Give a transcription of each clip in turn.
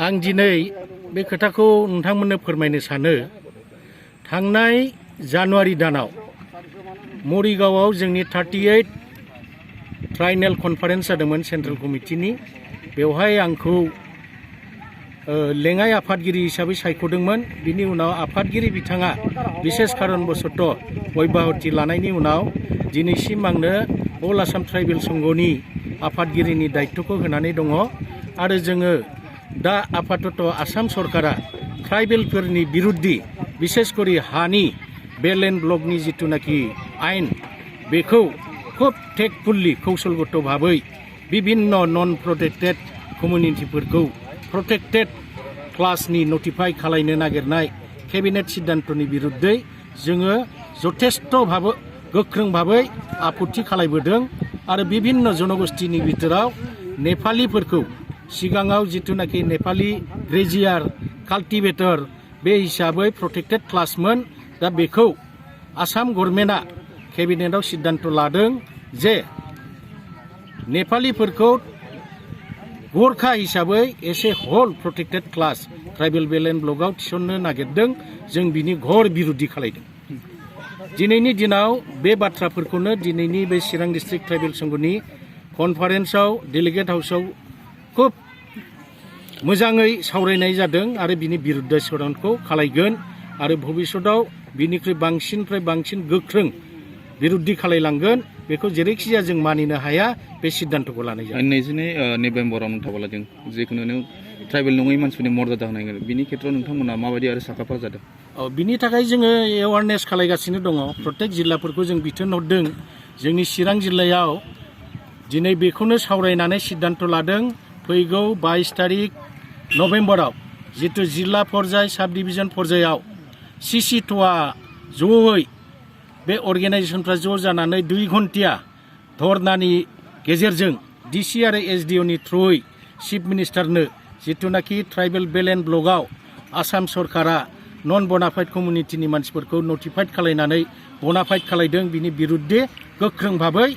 आं दिनै बे खोथाखौ नोंथांमोननो फोरमायनो सानो थांनाय जानुवारि दानाव मरिगावआव जोंनि 38 ट्राइनेल कनफारेन्स जादोंमोन सेन्ट्रेल कमिटिनि बेवहाय आंखौ लेङाइ आफादगिरि हिसाबै सायख'दोंमोन। बिनि उनाव आफादगिरि बिथाङा बिसेस खारनबसत' अब्याहति लानायनि उनाव दिनैसिम आंनो अल आसाम ट्राइबेल संघनि आफादगिरिनि दायित्वखौ होनानै दङ आरो जोङो दा आपातत आसाम सरकारा ट्राइबेलफोरनि बिरुद्धि बिसेसकरि हानि बे लेन्ड ब्लकनि जिथुनाखि आइन बेखौ खुब टेकफुल्लि कौशलगत भाबै विभिन्न नन प्रोटेक्टेड कमिउनिटिफोरखौ प्रोटेक्टेड क्लासनि नटिफाइ खालायनो नागिरनाय केबिनेट सिद्धान्तनि बिरुद्धै जोङो जथेस्थ भाबै गोख्रों भाबै आपत्ति खालायबोदों आरो विभिन्न जनगोष्ठीनि बिथोराव नेपालीफोरखौ सिगाङाव जिथुनाखि नेपाली ग्रेजियार काल्टिवेटर बे हिसाबै प्रोटेक्टेड क्लासमोन दा बेखौ आसाम गभर्नमेन्टआ केबिनेटआव सिद्धान्त लादों जे नेपालीफोरखौ गोरखा हिसाबै एसे हल प्रोटेक्टेड क्लास ट्राइबेल बेलेन्ड ब्लकआव थिसननो नागिरदों। जों बिनि घोर बिरुद्धि खालायदों। दिनैनि दिनाव बे बाथ्राफोरखौनो दिनैनि बे चिरां डिस्ट्रिक्ट ट्राइबेल संघनि कनफारेन्सआव डेलिगेट हाउसआव खुब मोजाङै सावरायनाय जादों आरो बिनि बिरुद्ध सदनखौ खालायगोन आरो भबिष्यताव बिनिख्रुइ बांसिननिफ्राय बांसिन गोख्रों बिरुद्धि खालायलांगोन। बेखौ जेरैखिजाया जों मानिनो हाया बे सिद्धान्तखौ लानाय जादों। 22 नभेम्बराव नोंथाङा लादों जिखुनु नों ट्राइबेल नङै मानसिफोरनि मर्यादा होनांगोन बिनि खेत्रआव नोंथांमोना माबायदि आरो साखाफारा जादों? बिनि थाखाय जोङो एवारनेस खालायगासिनो दङ। प्रत्येक जिल्लाफोरखौ जों बिथोन हरदों। जोंनि चिरां जिल्लायाव दिनै बेखौनो सावरायनानै सिद्धान्त लादों फैगौ 22 तारिख नभेम्बराव जितु जिल्ला पर्याय साब डिभिजन पर्यायाव सिसिट'आ जयै बे अर्गेनाइजेसनफ्रा ज' जानानै 2 घन्टिया धरनानि गेजेरजों डिसि आरो एसडिअनि थ्रुयै चिफ मिनिस्टारनो जिथुनाखि ट्राइबेल बेलेन्ड ब्लकआव आसाम सरकारा नन बनाफाइड कमिउनिटिनि मानसिफोरखौ नटिफाइड खालायनानै बनाफाइड खालायदों बिनि बिरुद्धे गोख्रों भाबै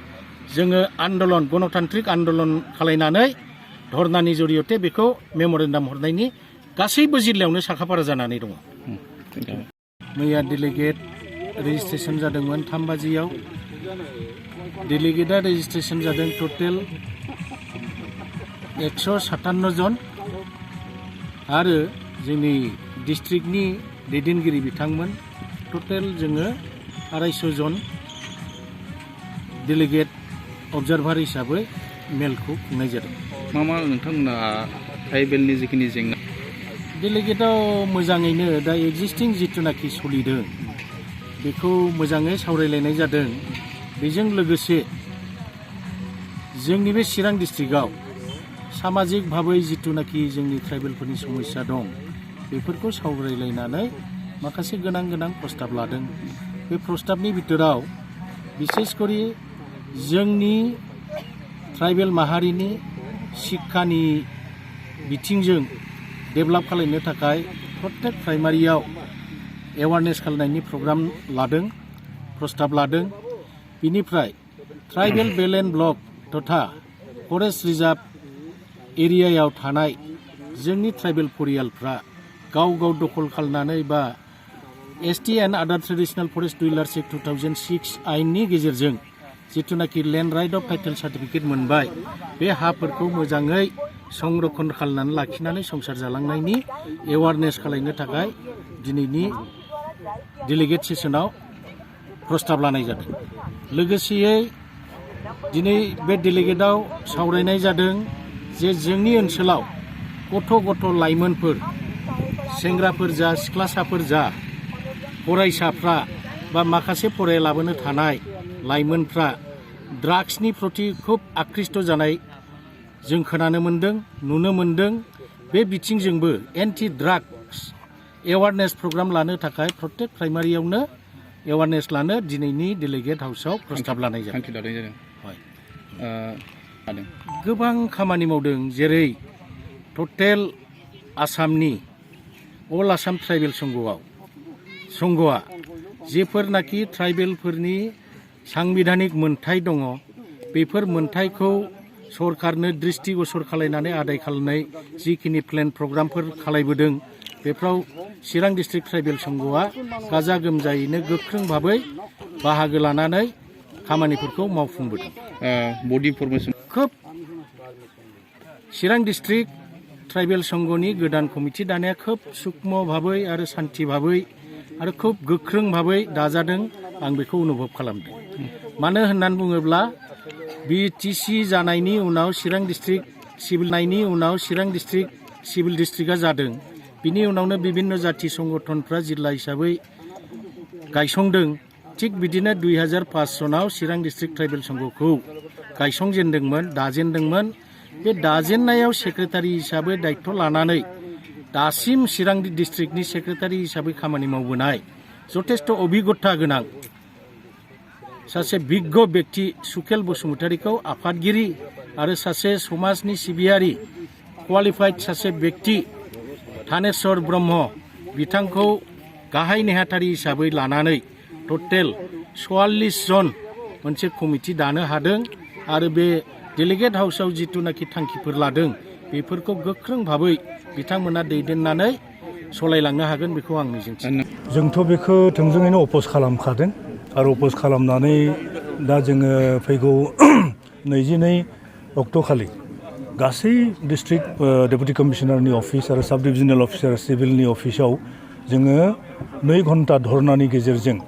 जोङो आन्दलन गणतान्त्रिक आन्दलन खालायनानै धरनानि जरियते बेखौ मेमरेन्डाम हरनायनि गासैबो जिल्लायावनो साखाफारा जानानै दङ। मैया डेलिगेट रेजिस्ट्रेसन जादोंमोन 3 बाजियाव। डेलिगेटआ रेजिस्ट्रेसन जादों टटेल 157 जन आरो जोंनि डिस्ट्रिक्टनि दैदेनगिरि बिथांमोन टटेल जोङो 250 जन डेलिगेट अबजार्भार हिसाबै मेलखौ खुंनाय जादों। मा नोंथांमोना ट्राइबेलनि जिखिनि जेंना डेलिगेटआव मोजाङैनो दा एक्जिस्टिं जिथुनाखि सोलिदों बेखौ मोजाङै सावरायलायनाय जादों। बेजों लोगोसे जोंनि बे चिरां डिस्ट्रिक्टआव सामाजिक भाबै जिथुनाखि जोंनि ट्राइबेलफोरनि समस्या दं बेफोरखौ सावरायलायनानै माखासे गोनां प्रस्ताब लादों। बे प्रस्ताबनि बिथोराव बिसेसकरि जोंनि ट्राइबेल माहारिनि शिक्षानि बिथिंजों डेभेलप खालामनो थाखाय प्रत्येक प्राइमारियाव एवारनेस खालामनायनि प्रग्राम लादों प्रस्ताब लादों। बिनिफ्राय ट्राइबेल बेलेन्ड ब्लक तथा फरेस्ट रिजार्भ एरियायाव थानाय जोंनि ट्राइबेल परियालफ्रा गाव दखल खालामनानै बा एसटि एन्ड आदार ट्रेडिशनेल फरेस्ट डुइलार्स एक्ट 2006 आइननि गेजेरजों जिथुनाखि land right of title certificate मोनबाय बे हाफोरखौ मोजाङै संरक्षण खालामनानै लाखिनानै संसार जालांनायनि एवारनेस खालायनो थाखाय दिनैनि डेलिगेट सेसनाव प्रस्ताब लानाय जादों। लोगोसेयै दिनै बे डेलिगेटआव सावरायनाय जादों जे जोंनि ओनसोलाव गथ' लाइमोनफोर सेंग्राफोर जा सिख्लासाफोर जा फरायसाफ्रा बा माखासे फरायलाबोनो थानाय लाइमोनफ्रा ड्राग्सनि प्रति खुब आकृष्ट जानाय जों खोनानो मोन्दों नुनो मोन्दों। बे बिथिंजोंबो एन्टि ड्राग्स एवारनेस प्रग्राम लानो थाखाय प्रत्येक प्राइमारियावनो एवारनेस लानो दिनैनि डेलिगेट हाउसआव प्रस्ताब लानाय जादों। गोबां खामानि मावदों जेरै टटेल आसामनि अल आसाम ट्राइबेल संघआ जेफोरनाखि ट्राइबेलफोरनि सांबिधानिक मोन्थाय दङ बेफोर मोन्थायखौ सरकारनो दृष्टि गसर खालायनानै आदाय खालामनाय जिखिनि प्लेन प्रग्रामफोर खालायबोदों बेफ्राव चिरां डिस्ट्रिक्ट ट्राइबेल संघआ गाजा गोमजायैनो गोख्रों भाबै बाहागो लानानै खामानिफोरखौ मावफुंबोदों। बडि फर्मेशन खोब चिरां डिस्ट्रिक्ट ट्राइबेल संघनि गोदान कमिटि दानाया खोब सुक्ष्म भाबै आरो सान्थि भाबै आरो खोब गोख्रों भाबै दाजादों आं बेखौ अनुभब खालामदों। मानो होननानै बुङोब्ला बिटिसि जानायनि उनाव चिरां डिस्ट्रिक्ट सिभिलनायनि उनाव चिरां डिस्ट्रिक्ट सिभिल डिस्ट्रिक्टआ जादों। बिनि उनावनो बिभिन्न जाथि संगठनफ्रा जिल्ला हिसाबै गायसंदों। थिग बिदिनो 2005 सनाव चिरां डिस्ट्रिक्ट ट्राइबेल संघखौ गायसंजेनदोंमोन दाजेनदोंमोन। बे दाजेननायाव सेक्रेटारि हिसाबै दायित्व लानानै दासिम चिरां डिस्ट्रिक्टनि सेक्रेटारि हिसाबै खामानि मावबोनाय जथेस्थ' अभिगथा गोनां सासे बिज्ञ व्यक्ति सुखेल बसुमतारीखौ आफादगिरि आरो सासे समाजनि सिबियारि क्वालिफाइड सासे व्यक्ति थानेश्वर ब्रह्म बिथांखौ गाहाय नेहाथारि हिसाबै लानानै टटेल 44 जन मोनसे कमिटि दानो हादों आरो बे डेलिगेट हाउसआव जिथुनाखि थांखिफोर लादों बेफोरखौ गोख्रों भाबै बिथांमोना दैदेननानै सलायलांनो हागोन बेखौ आं मिजिंथियो। जोंथ' बेखौ थोंजोङैनो अपोज खालामखादों आरो अपोज खालामनानै दा जोङो फैगौ 22 अक्ट'खालि गासै डिस्ट्रिक्ट डेपुटि कमिशनारनि अफिस आरो साब डिभिजनेल अफिसार सिभिलनि अफिसाव जोङो 2 घन्टा धरनानि गेजेरजों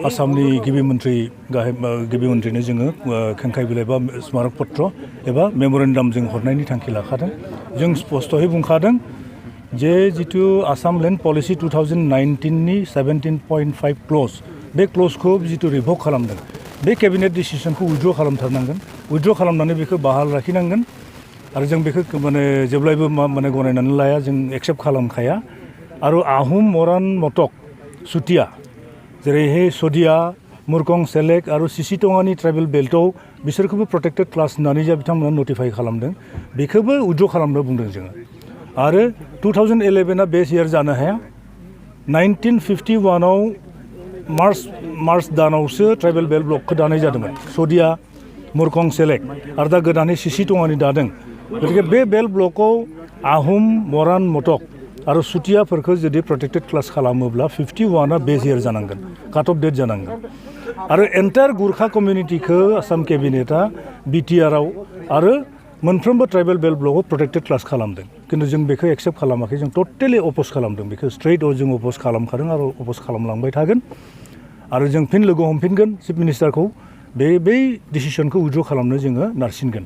आसामनि गिबि मन्थ्रिनो जोङो खेंखाय बिलाइ बा स्मारक पत्र एबा मेम'रेन्डाम जों हरनायनि थांखि लाखादों। जों स्पष्टयै बुंखादों जे जिथु आसाम लेन्ड पलिसि 2019नि 17.5 क्ल'ज बे क्ल'जखौ जिथु रिभ'क खालामदों बे केबिनेट डिसिसनखौ उइथड्र खालामथारनांगोन। उइथड्र खालामनानै बेखौ बहाल लाखिनांगोन आरो जों बेखौ जेब्लायबो गनायनानै लाया, जों एक्सेप्ट खालामखाया। आरो आहम, मरान, मटक, सुतिया जेरैहाय सदिया, मुरकं, सेलेक आरो सिसिटङानि ट्राइबेल बेल्टआव बिसोरखौबो प्रटेक्टेड क्लास होननानै जा बिथांमोना नटिफाइ खालामदों बेखौबो उइथड्र खालामनो बुंदों जोङो। आरो 2011आ बेस इयार जानो हाया। 1951आव मार्च दानावसो ट्राइबेल बेल्ट ब्लकखौ दानाय जादोंमोन। सदिया, मुरकं, सेलेक आरो दा गोदानै सिसिटङानि दादों। गतिके बे बेल्ट ब्लकआव आहम, मरान, मटक आरो सुतियाफोरखौ जुदि प्रटेक्टेड क्लास खालामोब्ला 51आ बेस इयार जानांगोन, काट अफ डेट जानांगोन। आरो एन्टायर गुरखा कमिउनिटिखौ आसाम केबिनेटआ बिटिआरआव आरो मोनफ्रोमबो ट्राइबेल बेल्ट ब्लकआव प्रटेक्टेड क्लास खालामदों। खिन्थु जों बेखौ एक्सेप्ट खालामाखै, जों टटेलि अपोज खालामदों। बेखौ स्ट्रेट जों अपोज खालामखादों आरो अपोज खालामलांबाय थागोन। आरो जों फिन लोगो हमफिनगोन चिफ मिनिस्टारखौ बै डिसिसनखौ उइथड्र खालामनो जोङो नारसिनगोन।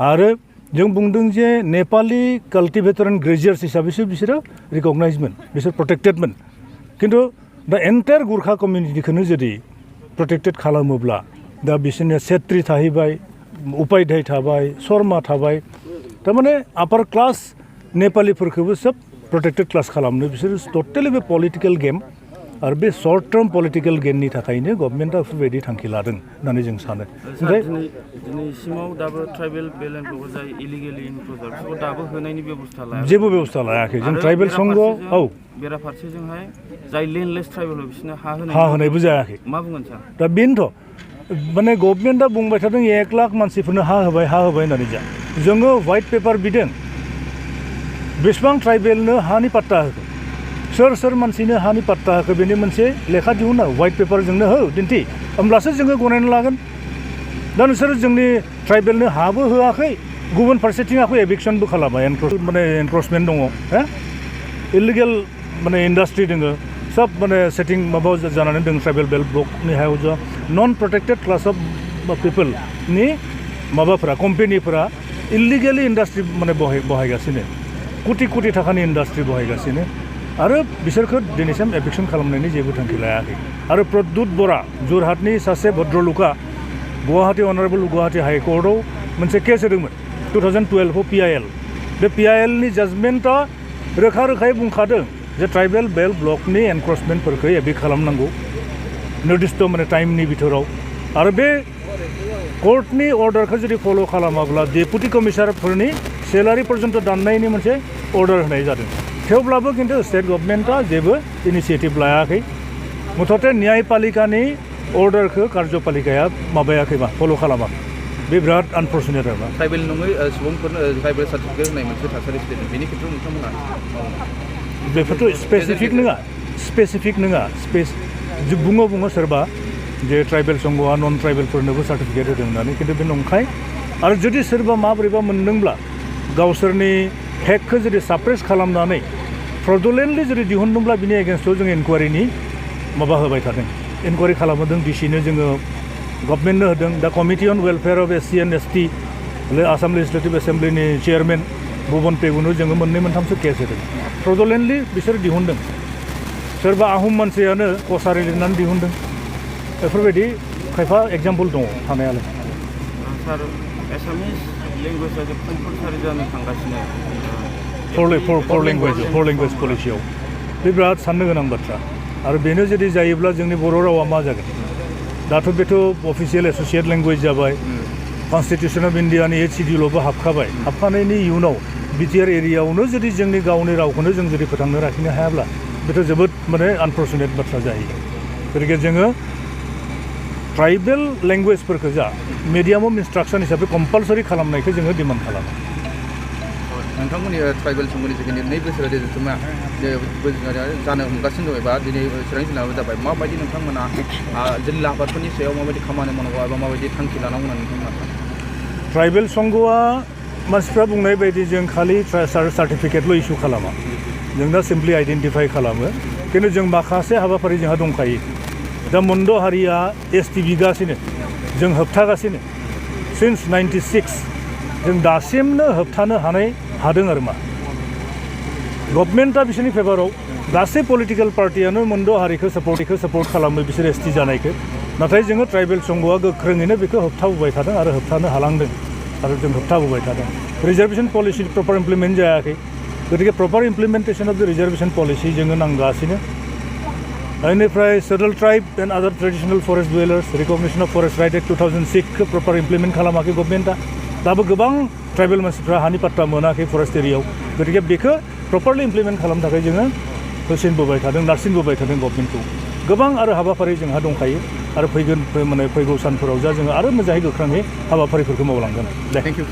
आरो जों बुंदों जे नेपालि काल्टिभेटर एन्ड ग्रेजियार्स हिसाबैसो बिसोरो रिकगनाइजमोन, बिसोर प्रटेक्टेडमोन। खिन्थु दा एन्टायर गुरखा कमिउनिटिखौनो जुदि प्रटेक्टेड खालामोब्ला दा बिसोरनिया सेट्रि थाहैबाय, उपाध्याय थाबाय, शर्मा थाबाय, थारमाने आपार क्लास नेपालिफोरखौबो सब प्रटेक्टेड क्लास खालामनो बिसोरो टटेलि बे पलिटिकेल गेम आरो बे सर्ट टार्म पलिटिकेल गेमनि थाखायनो गभर्नमेन्टआ बेफोरबायदि थांखि लादों होननानै जों सानो। ओमफ्राय दिनैसिमाव दाबो ट्राइबेल बेल्ट एन्ड ब्लकआव जाय इलिगेलि इनक्ल'जार बेखौ दाबो होनायनि बेबस्था लायाखै, जेबो बेबस्था लायाखै। जों ट्राइबेल संघ बेराफारसेजोंहाय जाय लेन्डलेस ट्राइबेल बिसोरनो हा होनायबो जायाखै। मा बुंगोन सार? दा बेनोथ' माने गभर्नमेन्टआ बुंबाय थादों 1 लाख मानसिफोरनो हा होबाय होननानै जा जोङो व्हाइट पेपार बिदों बेसेबां ट्राइबेलनो हानि पाट्टा होखो, सोर मानसिनो हानि पाट्टा होखो बेनि मोनसे लेखा दिहुना व्हाइट पेपारजोंनो हो दिन्थि, होमब्लासो जोङो गनायना लागोन। दा नोंसोर जोंनि ट्राइबेलनो हाबो होआखै, गुबुन फारसेथिं आखौ एभिक्सनबो खालामबाय, एनक्रचमेन्ट दङ, इलिगेल इन्डास्ट्रि दङ, सब सेटिं माबा जानानै दङ ट्राइबेल बेल्ट ब्लकनि हायाव जा नन प्रटेक्टेड क्लास अफ पिपोलनि माबाफोरा कम्पेनिफोरा इलिगेलि इन्डास्ट्रि बहायगासिनो, कोटि थाखानि इन्डास्ट्रि बहायगासिनो आरो बिसोरखौ दिनैसिम एभिक्सन खालामनायनि जेबो थांखि लायाखै। आरो प्रद्युत बरा जरहाटनि सासे भद्रलुका गुवाहाटी अनारेबल गुवाहाटी हाइकर्टआव मोनसे केस होदोंमोन 2012आव PIL। बे PILनि जाजमेन्टआ रोखा रोखायै बुंखादों जे ट्राइबेल बेल्ट ब्लकनि एनक्रचमेन्टफोरखौ एभिक्ट खालामनांगौ निर्दिष्ट टाइमनि बिथोराव। आरो बे कोर्टनि अर्डारखौ जुदि फल' खालामाब्ला डेपुटि कमिशनारफोरनि सेलारि पर्यन्त दाननायनि मोनसे अर्डार होनाय जादों। थेवब्लाबो खिन्थु स्टेट गभर्नमेन्टआ जेबो इनिसिएटिभ लायाखै। मुथते न्यायपालिकानि अर्डारखौ कार्यपालिकाया फल' खालामाखै। बे बिराद आनफर्चुनेट आरोना ट्राइबेल नङै सुबुंफोरनो ट्राइबेल सार्टिफिकेट होनाय मोनसे थासारि सोलिदों बेनि खेत्रआव नोंथांमोना बेफोरथ' स्पेसिफिक नङा बुङो सोरबा जे ट्राइबेल संघआ नन ट्राइबेलफोरनोबो सार्टिफिकेट होदों होननानै खिन्थु बे नंखाय आरो जुदि सोरबा माबोरैबा मोनदोंब्ला गावसोरनि हेकखौ जुदि साप्रेस खालामनानै फ्रडुलेन्टलि जुदि दिहुनदोंब्ला बिनि एगेन्स्टआव जों इनकुवारिनि माबा होबाय थादों इनकुवारि खालामदों डिसिनो जोङो गभर्नमेन्टनो होदों दा committee on welfare of SC and ST Assam legislative एसेम्ब्लिनि चेयारमेन भुबन पेगुनो जोङो मोननै मोनथामसो केस होदों फ्रडुलेन्टलि बिसोर दिहुनदों सोरबा आहम मानसियानो कसारि लिरनानै दिहुनदों बेफोरबायदि खायफा एग्जाम्पल दङ थानायालाय सार एसामिस लेंगुवेजआ जे कम्पालसारि जानो थांगासिनो फर लेंगुवेज पलिसियाव बे बिराद साननो गोनां बाथ्रा आरो बेनो जुदि जायोब्ला जोंनि बर' रावा मा जागोन दाथ' बेथ' अफिसियेल एस'सियेट लेंगुवेज जाबाय कनस्टिटिउसन अफ इन्डियानि 8th शिडिउलावबो हाबखाबाय हाबखानायनि इयुनाव बिटिआर एरियायावनो जुदि जोंनि गावनि रावखौनो जों जुदि फोथांनो लाखिनो हायाब्ला बेथ' जोबोद माने आनफर्चुनेट बाथ्रा जायो गतिके जोङो ट्राइबेल लेंगुवेजफोरखौ जा मिडियाम अफ इन्सट्राक्सन हिसाबै कम्पालसरि खालामनायखौ जोङो डिमान्ड खालामो नोंथांमोननि ट्राइबेल संघनि जिखिनि 2 बोसोरारि जथुम्मा जानो हमगासिनो दं एबा दिनै चिरां जिल्लायाव जाबाय माबायदि नोंथांमोना जिल्ला आफादफोरनि सायाव माबायदि खामानि मावनांगौ एबा माबायदि थांखि लानांगौ होननानै नोंथांमोना ट्राइबेल संघआ मानसिफ्रा बुंनाय बायदि जों खालि सार्टिफिकेटल' इस्यु खालामा जों दा सिम्पलि आइडेन्टिफाइ खालामो खिन्थु जों माखासे हाबाफारि जोंहा दंखायो दा मोनद' हारिया ST बिगासिनो जों होबथागासिनो सिन्स 96 जों दासिमनो होबथानो हादों आरो मा गभर्नमेन्टआ बिसोरनि फेभाराव गासै पलिटिकेल पार्टियानो मोनद' हारिखौ सापर्ट खालामो बिसोर ST जानायखौ नाथाय जोङो ट्राइबेल संघआ गोख्रोङैनो बेखौ होबथाबोबाय थादों आरो होबथानो हालांदों आरो जों होबथाबोबाय थादों रिजार्भेसन पलिसि प्रपार इमप्लिमेन्ट जायाखै गतिके proper implementation of the reservation policy जोङो नांगासिनो बेनिफ्राय schedule tribe and other traditional forest dwellers recognition of forest right act 2006 खौ प्रपार इमप्लिमेन्ट खालामाखै गभर्नमेन्टआ दाबो गोबां ट्राइबेल मानसिफ्रा हानि पाट्टा मोनाखै फरेस्ट एरियायाव गतिके बेखौ प्रपारलि इमप्लिमेन्ट खालामनो थाखाय जोङो होसिनबोबाय थादों नारसिनबोबाय थादों गभर्नमेन्टखौ गोबां आरो हाबाफारि जोंहा दंखायो आरो फैगौ सानफोराव जोङो आरो मोजाङै गोख्रोङै हाबाफारिफोरखौ मावलांगोन थेंक इउ